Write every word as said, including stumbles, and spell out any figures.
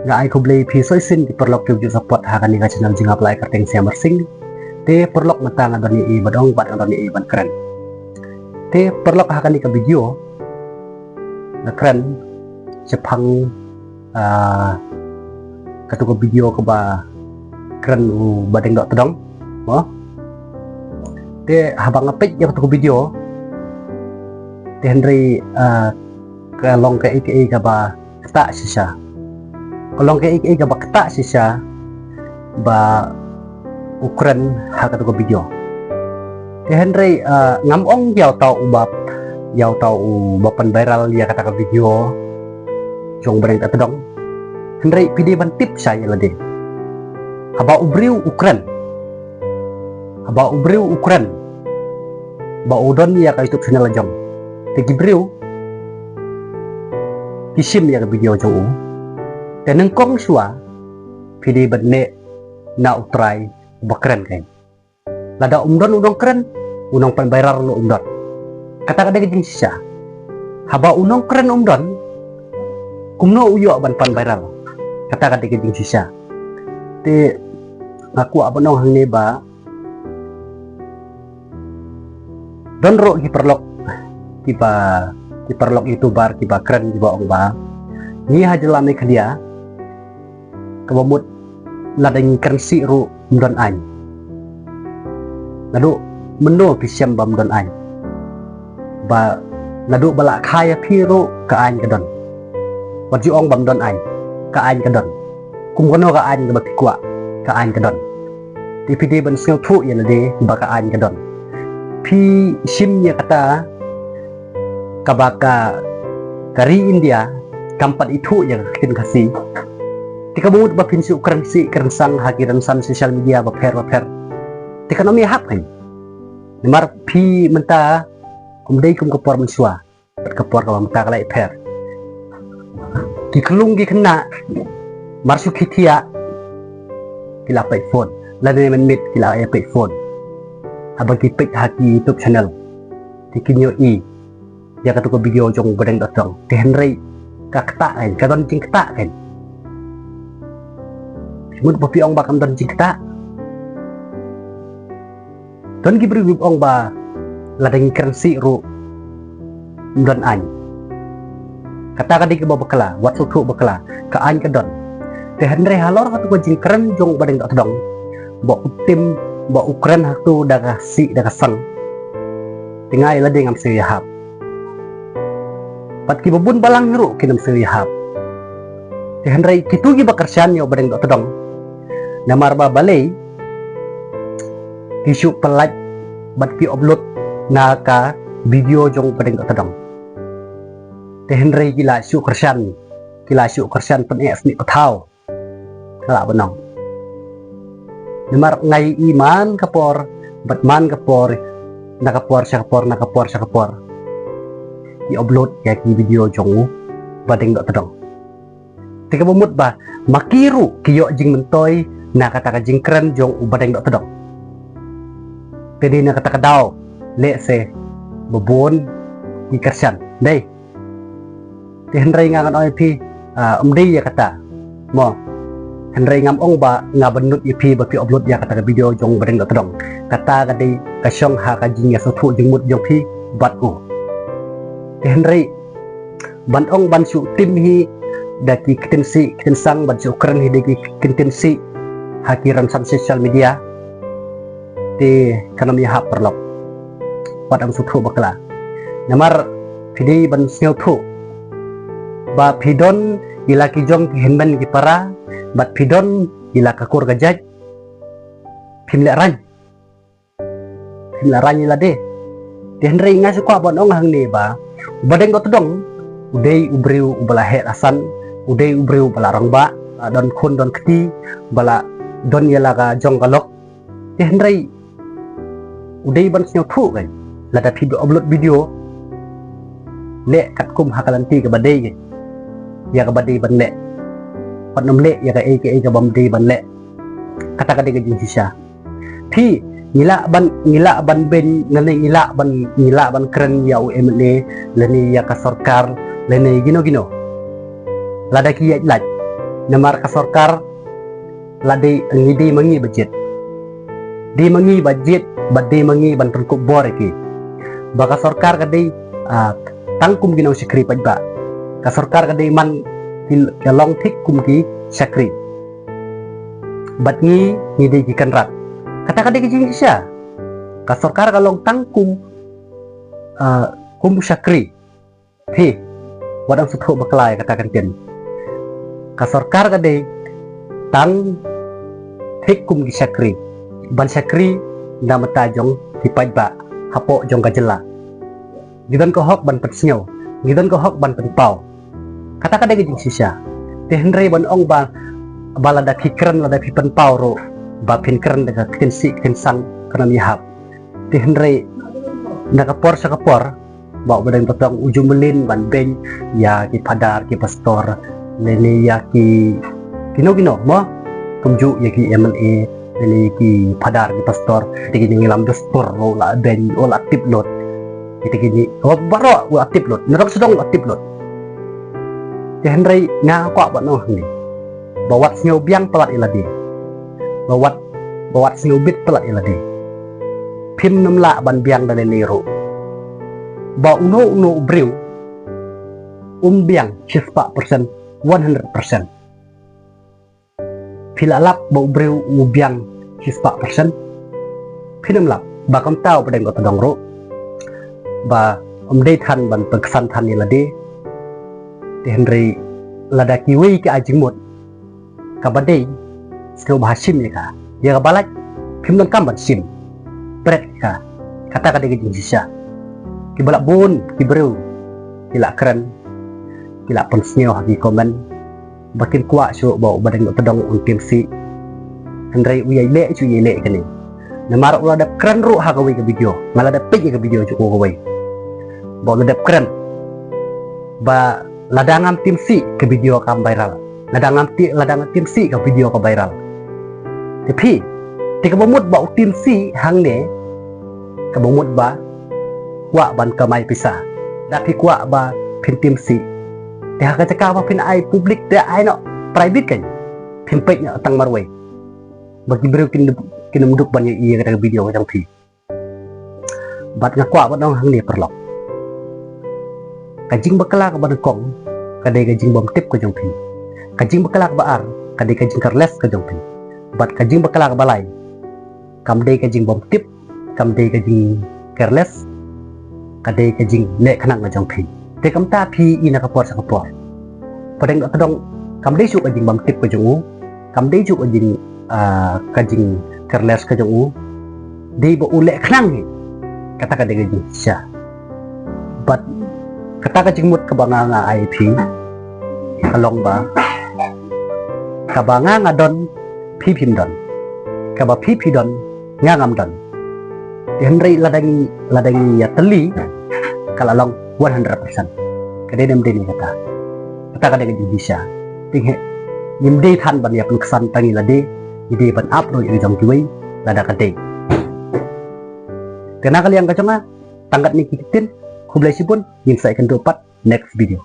Nga ai khublei phi soi sin ki paralok kiba ju support ha kane ka channel jong nga Blai Kyrteng Siamar Sing. Te paralok mynta nga don ïa i ban ong bad nga don ïa i ban kren. Te paralok ha kane ka video nga kren shaphang, ah, katu ka video kaba kren u Badeng Dohtdong. Mo? Te haba nga peit ïa katu ka video, te hynrei, ah, ka long kaei kaei kaba ktah shisha. Ka long kaei kaei kaba ktah shisha ba u kren ha katu ka video. Te hynrei, ah, ngam ong ïa uta uba, ïa uta uba pynviral ïa kata ka video jong Badeng Dohtdong. Hynrei phi dei ban tip shisha ïa lade. Haba u briew u kren, haba u briew u kren ba u don ïa ka YouTube channel la jong, te ki briew ki shim ïa ka video jong u. Te nyngkong shuwa phi dei ban leh na u trai uba kren kein. Lada um don u nongkren, u nongpynviral ruh um don. Kata ka dei ka jingshisha. Haba u nongkren um don, kumno u ïoh ban pynviral? Kata ka dei ka jingshisha. Te nga kwah ban ong hangne ba don ruh ki paralok kiba, ki paralok YouTuber kiba kren kiba ong ba ngi ha jylla Meghalaya kaba mut lada ngi kren sih ruh ym don aiñ. Naduh mynno phi shem ba ym don aiñ? Ba naduh ba la kha ïa phi ruh ka aiñ ka don. Wat ju ong ba ym don aiñ, ka aiñ ka don. Kum kano ka aiñ kaba phi kwah, ka aiñ ka don. Te phi dei ban sngewthuh ïa lade ba ka aiñ ka don. Phi shim ïa kata kaba ka, ka ri India kam pat ithuh ïa ka ktien Khasi. Te kaba mut ba phin shu kren sih kren sang ha ki rynsan social media bapher bapher. Te kan ym ïahap kein. Namar phi mynta ym dei kum ka por mynshuwa bad ka por kaba mynta ka la ïapher. Ki khyllung ki khynnah mar shu ki thiah ki la peit phone, lane mynmiet ki la ïa peit phone. Haba ki peit ha ki YouTube channel, te kin ïohi ïa katu ka video jong u Badeng Dohtdong. Te hynrei ka ktah kein, ka don jingktah kein. Mut ba phi ong ba kam don jingktah. Don ki briew kiba ong ba lada ngi kren sih ruh ym don aiñ. Kata ka dei kaba bakla, wat sngewthuh bakla, ka aiñ ka don. Te hynrei halor katu ka jingkren jong u Badeng Dohtdong ba u tim, ba u kren ha katu da ka sih da ka sang, te nga ïa lade ngam sngew ïahap. Bad kiba bun balang ruh kin ym sngew ïahap. Te hynrei kitu kiba kyrshan ïa u Badeng Dohtdong, namar ba balei ki shu pyllait bad ki upload na ka video jong u Badeng Dohtdong. Te hynrei ki la shu kyrshan, ki la shu kyrshan pyneh snieh pathaw. Ka lah ban ong. Namar nga ïohi man ka por bad man ka por, na ka por sha ka por, na ka por sha ka por, ki upload ïa ki video jong u Badeng Dohtdong. Te kaba mut ba ma ki ruh ki ïoh jingmyntoi na kata ka jingkren jong u Badeng Dohtdong. Te dei na kata ka daw lehse ba bun ki kyrshan. Dei. Te hynrei nga ngan ong ïa phi, ah, ym dei ïa kata. Mo. Hynrei ngam ong ba nga bynnud ïa phi ba phi upload ïa kata ka video jong u Badeng Dohtdong. Kata ka dei ka shong ha ka jingïasngewthuh jingmut jong phi bad u. Te hynrei ban ong ban shu tim hi da ki ktien sih ktien sang, ban shu kren hi da ki ktien sih ha ki rynsan social media, te kan ym ïahap paralok. Wat ym sngewthuh bakla. Namar phi dei ban sngewthuh ba phi don ïa la ki jong ki hynmen ki para, bad phi don ïa la ka kur ka jait, phim lehraiñ. Phim lehraiñ ïa lade. Te hynrei nga shu kwah ban ong hangne ba u Badeng Dohtdong u dei u briew uba la heh la san, u dei u briew uba la rangbah, ba don khun don kti, ba la don ïa la ka jong ka lok. Te hynrei u dei ban sngewthuh kein. Lada phi upload video, leh katkum ha ka lynti kaba dei kein, ïa kaba dei ban leh. Wat nym leh ïa kaei kaei kaba ym dei ban leh. Kata ka dei ka jingshisha. Phi, ngi lah ban, ngi lah ban beiñ, lane ngi lah ban, ngi lah ban kren ïa u M L A, lane ïa ka sorkar, lane kino kino. Lada ki ïaid lait. Namar ka sorkar la dei, ngi dei ma ngi ba jied. Dei ma ngi ba jied, ba dei ma ngi ban pynkup bor ïa ki. Ba ka sorkar ka dei, ah, tang kum ki nongshakri paidbah. Ka sorkar ka dei man ki, ka long thik kum ki shakri. Bad ngi, ngi dei ki kynrad. Kata ka dei ka jingshisha. Ka sorkar ka long tang kum, ah, kum shakri. Phi, wat dang sngewthuh bakla ïa kata ka ktien. Ka sorkar ka dei tang thik kum ki shakri. Ban shakri na bynta jong ki paidbah hapoh jong ka jylla. Ngi don ka hok ban pynsngew, ngi don ka hok ban pynpaw. Kata ka dei ka jingshisha. Te hynrei ban ong ba, ba lada phi kren, lada phi pynpaw ruh ba phin kren da ka ktien sih ktien sang, kan ym ïahap. Te hynrei na ka por sha ka por, ba u Bah Deng Todong u ju mlien ban beiñ ïa ki phadar ki pastor, lane ïa ki, kino kino mo, kumjuh ïa ki M L A, lane ïa ki phadar ki pastor. Te kine ngi lam dustur, u la beiñ, u la tip lut. Te kine, oh, baroh u la tip lut, na rong sdang u la tip lut. Te hynrei nga kwah ban ong hangne, ba wat sngew biang palat ïa lade. Ba wat, ba wat sngew bit palat ïa lade. Phim nym lah ban biang da lei lei ruh ba uno uno u briew um biang shispah percent, one hundred percent. Phi la lap ba u briew u biang shispah percent? Phin nym lap. Ba kumta u Bah Deng Todong ruh, ba um dei than ban pynksan than ïa lade. Te hynrei lada kiwei ki ai jingmut, kaba dei, sngewbha shim ïa ka. Ïa kaba lait, phim donkam ban shim. Bret ïa ka. Kata ka dei ka jingshisha. Kiba la bun ki briew ki la kren, ki la pynsngew ha ki comment ba kin kwah shuh ba u Bah Deng Todong un tim sih. Hynrei u ïai leh shuh, ïai leh kane. Namar u la dep kren ruh ha kawei ka video. Nga la dep peit ïa ka video jong u kawei, ba u la dep kren ba lada ngam tim sih ka video kam viral. Lada ngam ti, lada ngam tim sih ka video ka viral. Te phi, te kaba mut ba u tim sih hangne, kaba mut ba kwah ban kamai pisa. Da phi kwah ba phin tim sih, te ha ka jaka ba phin ai public, te ai noh private kan. Phin peit noh tang marwei, ba ki briew kin, kin ym duk ban ïohi ïa kata ka video ka jong phi. Bad nga kwah ban ong hangne paralok, ka jingbakla kaba nyngkong ka dei ka jingbymtip ka jong phi. Ka jingbakla kaba ar ka dei ka jingcareless ka jong phi. Bad ka jingbakla kaba lai kam dei ka jingbymtip, kam dei ka jingcareless, ka dei ka jingleh khnang ka jong phi. Te kumta phi ïa na ka por sha ka por. Bah Deng Todong kam dei shuh ka jingbymtip ka jong u, kam dei shuh ka jing, ah, ka jingcareless ka jong u. Dei ba u leh khnang hi. Kata ka dei ka jingshisha. Bad kata ka jingmut kaba nga nga ai phi, ka long ba kaba nga nga don, phi phim don. Kaba phi phi don, nga ngam don. Te hynrei lada ngi, lada ngi ïatylli, ka la long one hundred percent. Ka dei ne ym dei ne kata. Kata ka dei ka jingshisha. Te ngi, ngim dei than ban ïa pynksan tang ïa lade, ngi dei ban ap ruh ïa la jong kiwei, lada ka dei. Te na ka liang ka jong nga, tang katne ki ktien, khublei shibun, ngin sa ïakynduh pat next video.